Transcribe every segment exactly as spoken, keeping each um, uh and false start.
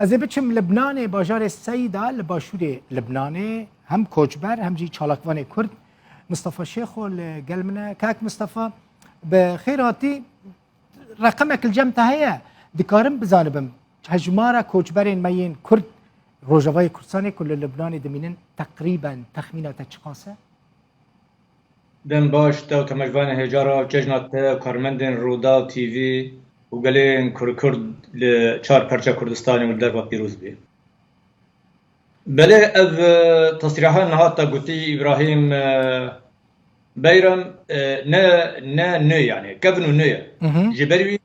Ez ê biçim Libnanê, bajarê Seyda li başûrê Libnanê, hem koçber hem jî çalakvanê Kurd. Mistefa Şêxo li gel min e. Kak Mistefa, bi xêr hatî. Reqemek li cem te heye? Dikarim bizanibim, hejmara koçberên me yên Kurd Rojavayê Kurdistanê ku li Libnanê dimînin teqrîben texmîna te çiqas e? Dem baş te û temajvanên hêja re û cejna te û karmendên Rûdaw T V û gelên Kurd, Kurd li çar perça Kurdistanê û li derve pîroz bê. Belê ev, e, tesrîha niha te gotî Îbrahîm, e, Beyram, e, ne, ne nû yani, kevin û nû ye. Hı hı. Ji berî wî,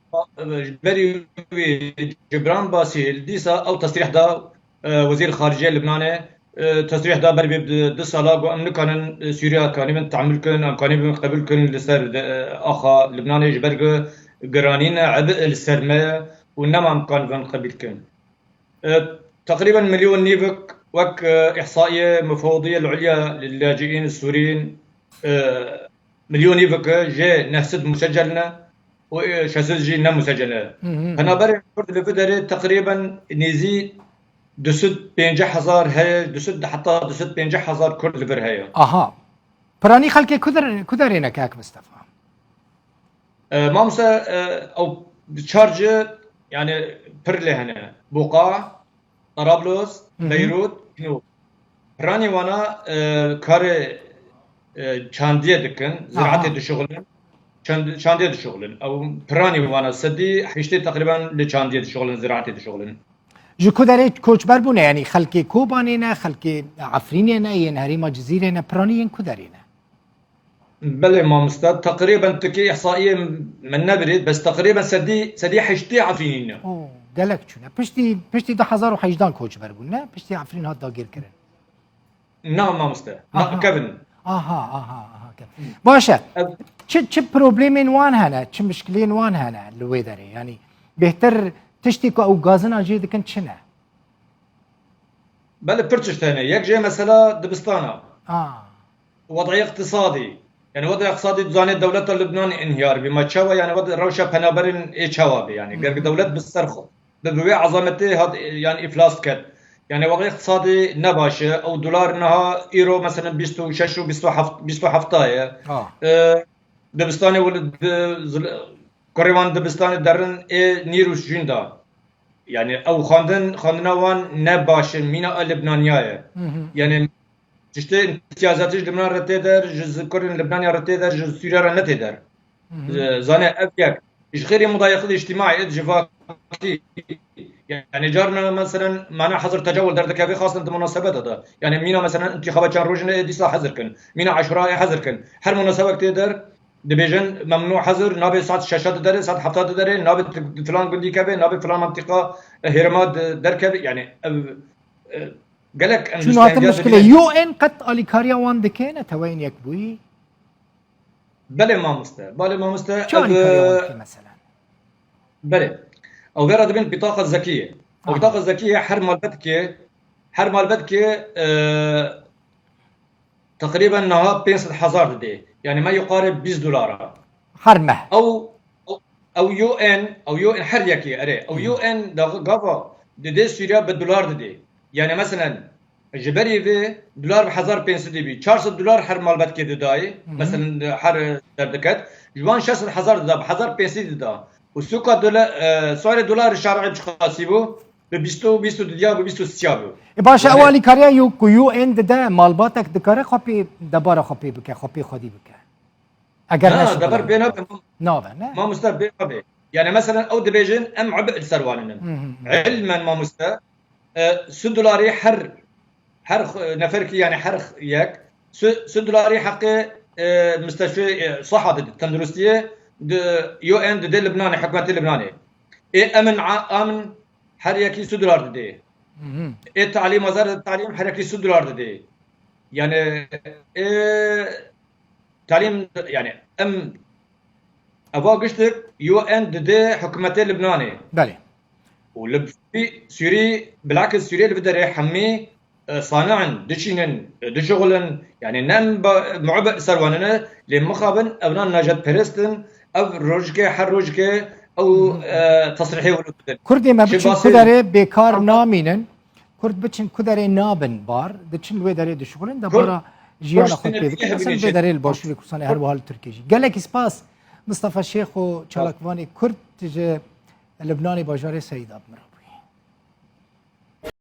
ji berî wî Cibran Basîl dîsa ew tesrîh da, e, Wezîr Xaricê Libnanê, e, tesrîh da ber vê du, du sala ku em nikanin, e, Sûriya kanîbin tehmil kin, em kanîbin qebûl kin li ser, e, axa Libnanê ji ber ku giranî ne, ebi li ser me ye û nema em kanibin qebîl kin. E, teqrîben milyon nîvik wek, e, îhsaiyê Mufewediyê Ulya li Lacîîn Sûrîn, e, milyon nîvik e, jê neh sed musecel ne û, e, şeş sed jî ne musecel e. Hı hı. Penaberên Kurd li vê derê teqrîben nêzî du sed pêncî hezar heye, du sed heta du sed pêncî hezar Kurd li vir heye. Aha. Piranî xelkê ku der-, ku derê ne kak Mistefa? E, mamoste, e, ew çar cih, yani, pir lê hene. Boqa, Tarablos, Hı hı. Beyrût, Nû. Piranî wana, e, karê, e, çandiyê dikin, Aha. ziraetê dişuxulin, çand-, çandiyê dişuxulin. Ew piranî wana sedî heştê teqrîben li çandiyê dişuxulin, ziraetê dişuxulin. Ji ku derê koçber bûne? Yanî xelkê Kobanê ne, xelkê Efrînê ne, yên herêma Cizîrê ne, piranî yên ku derê ne? Belê mamoste, teqrîben tikê îhsaiyê min nebirît, bes teqrîben sedî, sedî heştê Efrînî ne. Oo, gelek çûne. Piştî, piştî du hezar û hejdan koçber bûn, ne? Piştî Efrîn hat dagirkirin. Na mamoste, na Aha. kevin. Aha, aha, aha, kevin. Baş e. Ev Çi, çi problemên wan hene, çi mişkilên wan hene li wê derê? Yanî bêhtir tiştî ku ew gazina jê dikin çi ne? Belê pir tişt hene. Yek jê mesela dibistana. A. Wedî îqtisadî. Yani wedî îqtisadî dizanê dewleta Libnanê inhiyar bî. Ma çawa yani wedî rewşa penaberên ê çawa bî yani. Gerek dewlet bi ser xwe, bi, bi wê ezametê hat yani îflas ket. Yani wedî îqtisadî ne baş e. Ew dolar niha îro mesela bîst û şeş û bîst û heft, bîst û heft ye. A. E, dibistanê wele di, zil-, kurê wan dibistanê derin ê nîr û jûn da. Yani ew xwendin, xwendina wan ne baş in, mîna a Libnaniya ye. Hı hı. Yani tiştê îmtiyazatî ji Libnan re tê der, ji zi-, kurên Libnaniya re tê der, ji Sûriya re ne tê der. Hı hı. Z-, zane ev yek. Ji xêrê mudayexil îctimaî, civakî. Yani carna meselen mana hezir tecawul derdikeve xastin di munasebeta de. Yani mîna meselen intixaba çend rojine ê dîsa hezir kin. Mîna eşura ê hezir kin. Her munasebek tê der, dibêjin memnû hezir, nabê saet şeşa di derê, saet hefta di derê, nabê tu-, filan gundî kevê, nabê filan mentiqa, e, hêrema di-, derkevê. Yani ev, e, gelek em Çûn hatin destengiyat muşkilê. Dibînin. U N qet alîkariya wan dike, Neteweyên Yekbûyî? Belê mamoste, belê mamoste, Çi ev, alîkariya wan e, dike mesela? Belê. Ew vera dibin bitaqa zekî ye. Ew Aha. bitaqa zekî ye, her malbetkê, her malbetkê, e, teqrîben niha pênc sed hezar didê. Yani me yuqarê bîst dolara. Her meh. Ew, ew, ew U N, ew U N her yekê, erê. Ew Hı hı. U N da gava didê Sûriya bi dolar didê. Yani meselen, ji berî vê dolar bi hezar pênc sedî bî. Çar sed dolar her malbetkê didayê. Hı hı. Meselen, her derdiket. Ji wan şeş sed hezar dida, bi hezar pênc sedî dida. Û sûka dola-, e, suarê dolar şer'î çiqasî bû? Bi bîst û, bîst û didiya, bi bîst û siya bû. E, baş e, ew Yani alîkariya yo ku U N dide, malbatek dikare xwe pê, debara xwe pê bike, xwe pê xwedî bike. Eger Na, neşikile deber pê nabe. Nabe, ne? Mamoste pê nabe. Yani mesela ew dibêjin em ib li ser wan in. Hı hı hı. Ilmen mamoste, e, su dolarî her, her x-, neferkî yani her x-, yek, su, su dolarî heqê, e, misteshfê, e, siha dide, tenduristiyê, di U N dide Libnanê, hikûmetê Libnanê. Ê emin a-, amin her yekî su dolar didê. Hı hı. Ê talîm, wezareta talîm her yekî su dolar didê. Yani ê talîm, yani em eva giştik U N didê hikûmetê Libnanê. Belê. Û li Sûrî, Sûrî, bilakis Sûrî li vê derê hemî, e, sani'in, diçînin, e, dişuxulin, yani ne em ba-, muhebet li ser wan ne, lê mixabin evna najatperest in, ev rojikê, her rojikê, ew e, tesrîhê wilo bidin. Kurdê me Şevbasê biçin ku derê bêkar Ewka- namînin. Kurd biçin ku derê nabin bar. Diçin wê derê dişuxulin de Kurd- bara jiyana Kurd xwe pê şûnetiyê dikin. Mesela hebîne vê şev- derê li Başûrê Kurdistanê her wiha li Tirkiyê jî. Gelekî spas Mistefa Şêx û çalakvanê Kurd ji Libnanê bajarê Seyda bi min re.